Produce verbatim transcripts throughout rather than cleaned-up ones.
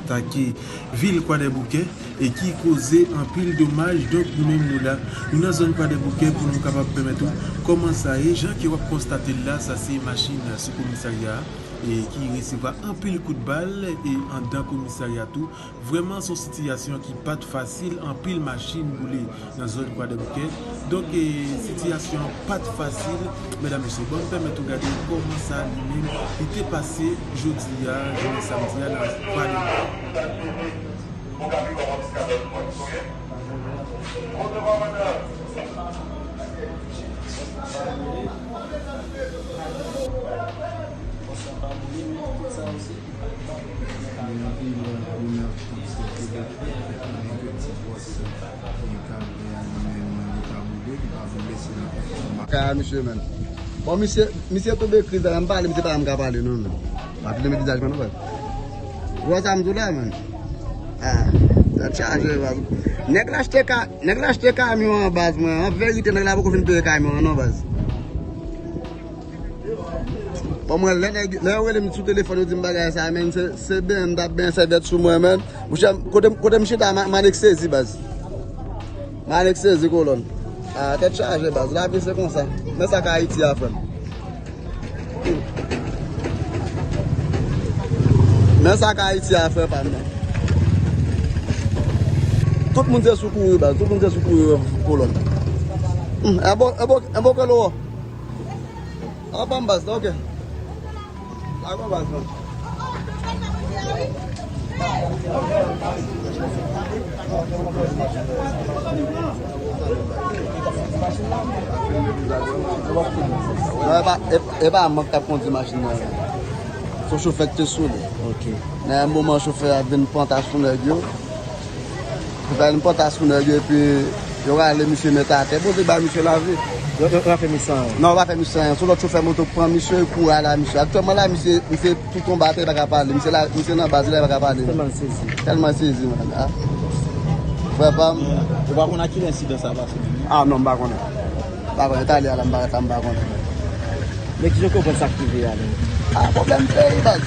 atake vil Kwadèboukè e ki koze anpil domaj. Donk, nou menm nou la, nou nan zòn Kwadèboukè pou nou kapab pèmèt ou kòman sa ye. Jan ke w ap konstate l la, sa se machin sou komisarya a, e ki resevwa anpil kout bal e anndan komisarya tou. Vrèman, se yon sitiyasyon ki pa t fasil, anpil machin boule nan zòn Kwadèboukè. Donk, e, sitiyasyon an pa t fasil, medam, mesye. Bon, m pèmèt ou gade kòman sa li menm li te pase jodi a, jounen samdi a, nan Kwadèboukè. Kay a misye, menn. Bon, misye, misye tonbe kriz la, m pale, misye pa janm ka pale, non, menn. Pa filme vizaj mwen, non, frè. Ou wè sa m di w la, menn? Ah, tèt chaje, baz. Nèg la achte ka, nèg la achte kamyon an, baz, mwen. An verite, nèg la poko fin peye kamyon an, non, baz. Bon, mwen, lè nèg, lè yo rele m sou telefòn, yo di m bagay sa, menn, se, se benyen m t ap benyen sèvyèt sou mwen, menn. Monchè, kote, kote m chita, m, m annik sezi, baz. M annik sezi, kolòn. Ah, tèt chaje, baz. Lavi se konsa. Men sa k Ayiti a, frè m. Men sa k Ayiti a, frè pa m nan. Tout moun se sou kouri, baz. Tout moun se sou kouri, kolòn. Hmm, e bon, e bon, e bon ke lo. A, ban m baz la, ok. La, ban m baz la. Non, e pa, e, e pa mwen k t ap kondui machin nan. Se yon chofè ki te sou li. Ok. Nan yon moman, chofè a vin pran ta sou nèg yo. Chofè a vin pran ta sou nèg yo, epi yo rale misye mete atè. Poze bay misye lavi. Yo, yo, yo pa fè misye anyen? Non, yo pa fè misye anyen. Se yon lòt chofè moto k pran misye, e kouri ale a misye. Aktyèlman la, misye, misye tou tonbe atè, li pa ka pale. Misye la, misye nan baz la, li pa ka pale. Tèlman l sezi. Tèlman l sezi, man. Ah. Frè pa m. Ou pa konn a kilè ensidan sa pase menm, non? Ah, non, m pa konnen. M pa konnen. Talè a la, m pa, m pa konnen. Men kijan w konprann sa k rive a menm? Ah, pwoblèm peyi, baz.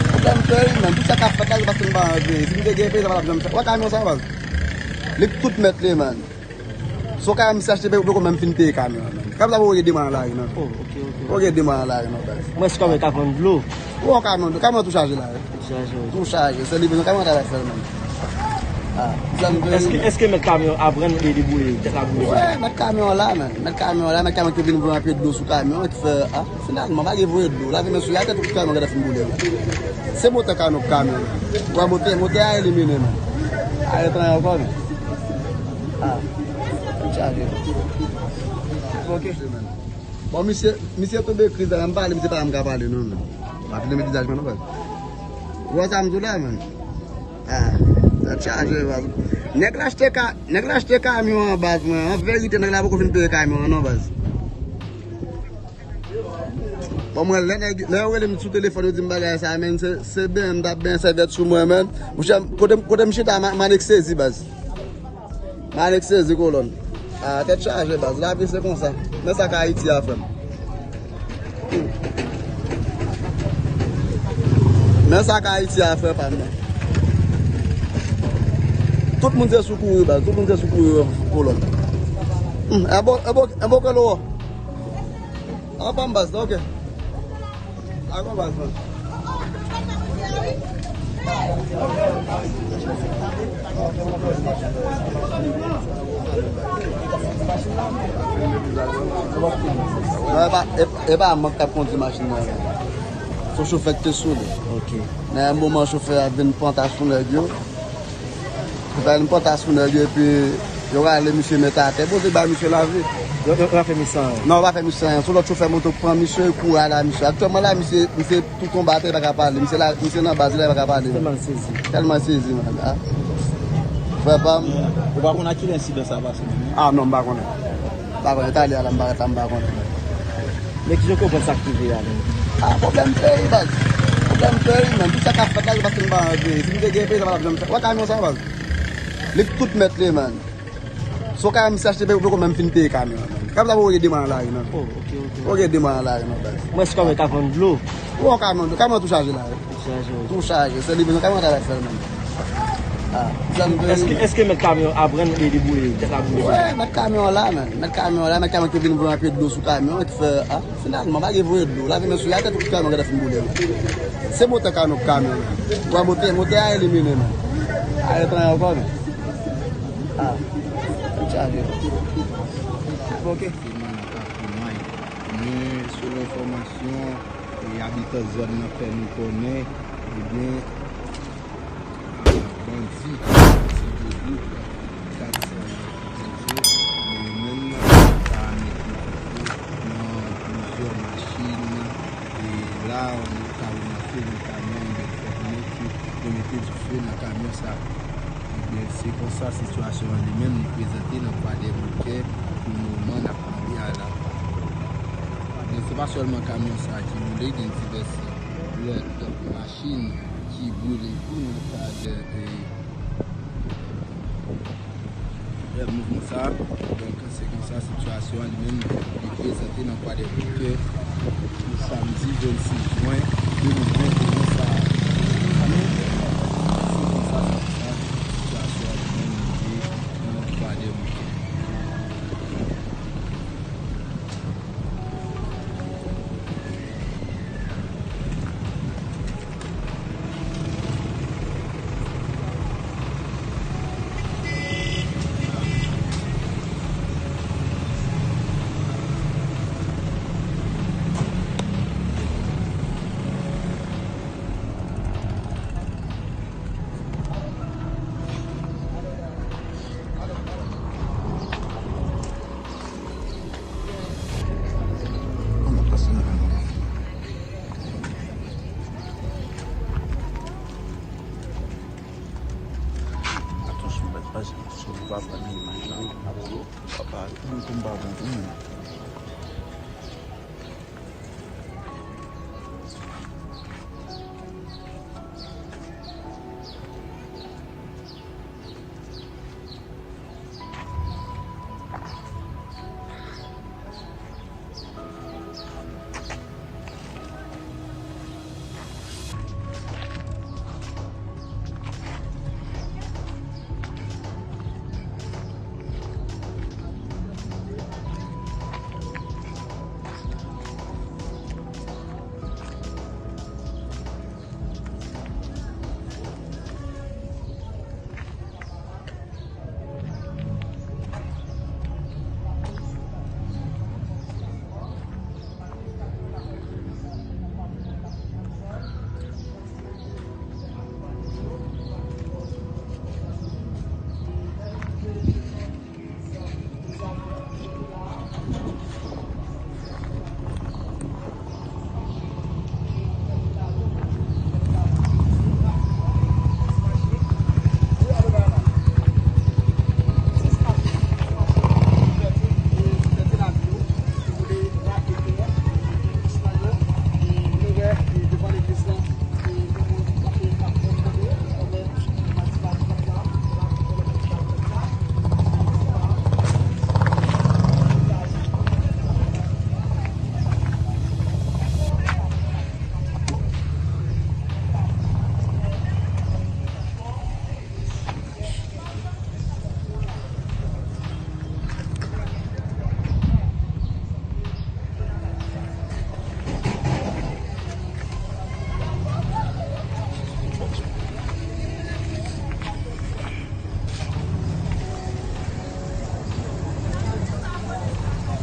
Pwoblèm peyi, menm. Tout sa k ap fèt la, se paske nou pa nan peyi. Si nou te gen peyi, sa pa t ap janm fèt. Wè kamyon sa, baz. Li tout mèt li, menm. Se yon kamyon misye achte, poko menm fin peye kamyon an, menm. Kamyon sa poko gen de mwa nan lari, non. Oh, ok, ok. Poko gen de mwa nan lari, non, baz. Mwen, si kamyon ka vann dlo. Bon, kamyon, kamyon tou chaje la, wi. Tou chaje, wi. Tou chaje. Se li bezwen kamyon travay sèlman. Ah, èske, èske mèt kamyon ap rann li debouye, tèt la boule? Wi, mèt kamyon la, menm. Mèt kamyon la, mèt kamyon ki vin voye anpil dlo sou kamyon, ki fè, ah, finalman, pa gen voye dlo. Lave men sou li, atè tout kamyon gentan fin boule, wi. Se motè kamyon pou kamyon la. Ou wè motè, motè a elimine, menm. A etranj ankò, menm. Ah, tout chaje. Ok. Bon, misye, misye tonbe kriz la, m pale, misye pa janm ka pale, non, menm. Pa filme vizaj mwen, non, frè. Ou wè sa m di w la, menm? Ah, tèt chaje, baz. Nèg la achte ka, nèg la achte kamyon an, baz, mwen. An verite, nèg la poko fin peye kamyon an, non, baz. Bon, mwen, lè nèg, lè yo rele m sou telefòn, yo di m bagay sa, menm, se, se benyen m t ap benyen sèvyèt sou mwen, menm. Monchè, kote, kote m chita, m, m annik sezi, baz. M annik sezi, kolòn. Ah, tèt chaje, baz. Lavi se konsa. Men sa k Ayiti a, frè m. Men sa k Ayiti a, frè pa m nan. Tout moun se sou kouri, baz. Tout moun se sou kouri, kolòn. Hmm, e bon, e bon, e bon ke lo. A, ban m baz la, ok. A, ban m baz la. Non, e pa, e, e pa mwen k t ap kondui machin nan. Se yon chofè ki te sou li. Ok. Nan yon moman, chofè a vin pran ta sou nèg yo. Chofè a vin pran ta sou nèg yo, epi yo rale misye mete atè. Poze bay misye lavi. Yo, yo, yo pa fè misye anyen? Non, yo pa fè misye anyen. Se yon lòt chofè moto k pran misye, e kouri ale a misye. Aktyèlman la, misye, misye tou tonbe atè, li pa ka pale. Misye la, misye nan baz la, li pa ka pale. Tèlman l sezi. Tèlman l sezi, man. Ah. Frè pa m. Ou pa konn a kilè ensidan sa pase menm, non? Ah, non, m pa konnen. M pa konnen. Talè a la, m pa, m pa konnen. Men kijan w konprann sa k rive a menm? Ah, pwoblèm peyi, baz. Pwoblèm peyi, menm. Tout sa k ap fèt la, se paske nou pa nan peyi. Si nou te gen peyi, sa pa t ap janm fèt. Wè kamyon sa, baz. Li tout mèt li, menm. Se yon kamyon misye achte, poko menm fin peye kamyon an, menm. Kamyon sa poko gen de mwa nan lari, non. Oh, ok, ok. Poko gen de mwa nan lari, non, baz. Mwen, si kamyon ka vann dlo. Bon, kamyon, kamyon tou chaje la, wi. Tou chaje, wi. Tou chaje. Se li bezwen kamyon travay sèlman. Ah, zanmi, èske, èske mèt kamyon aprann e debouye tèt la pou li? Wè, mèt kamyon la, man. Mèt kamyon la, mèt kamyon ki vin voye yon pye dlo sou kamyon, ki fè, ah, finalman, pa gen voye dlo. Lave men sou li, atè tout kamyon gade fin boule, man. Se motè kamyon pou kamyon, man. Wè, motè, motè a elimine, man. A, yo pran ankò, man. Ah, m chaje. Ok. Sèlman nan Kafou Nway. Men, selon enfòmasyon, e abitan zòn nan fè nou konnen, ebyen, bandi, se de gwoup, kat, e, bandi, men yo menm, ta mete nan plizyè machin, e la, nou ka remake nan kamyon, ebyen, fè konnen ke yo mete dife nan kamyon sa. Ebyen, se konsa sitiyasyon an li menm, li prezante nan Kwadèboukè pou moman n ap pale a la. Ebyen, se pa sèlman kamyon sa ki boule, gen divès lòt machin ki boule tou nan kad, e, e, mouvman sa. Donk, se konsa sitiyasyon an li menm li prezante nan Kwadèboukè pou samdi vennsis jen de mil venteyen sa. Se konsa, se konsa sitiyasyon an li menm li ye nan Kwadèboukè. Atansyon, bèt pa janm sou papa nan imaj la. Papa, tann pou m pa bon pou mwen.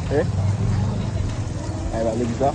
Eh? Ay, ba legliz la?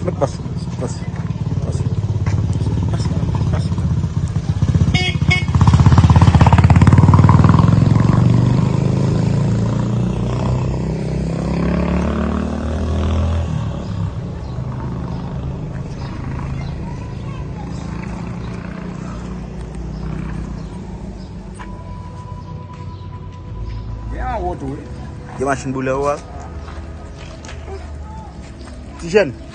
Mèt pase, pase, pase, pase, pase. Gen anwo tou, wi. Gen machin boule ou a? Ti jèn.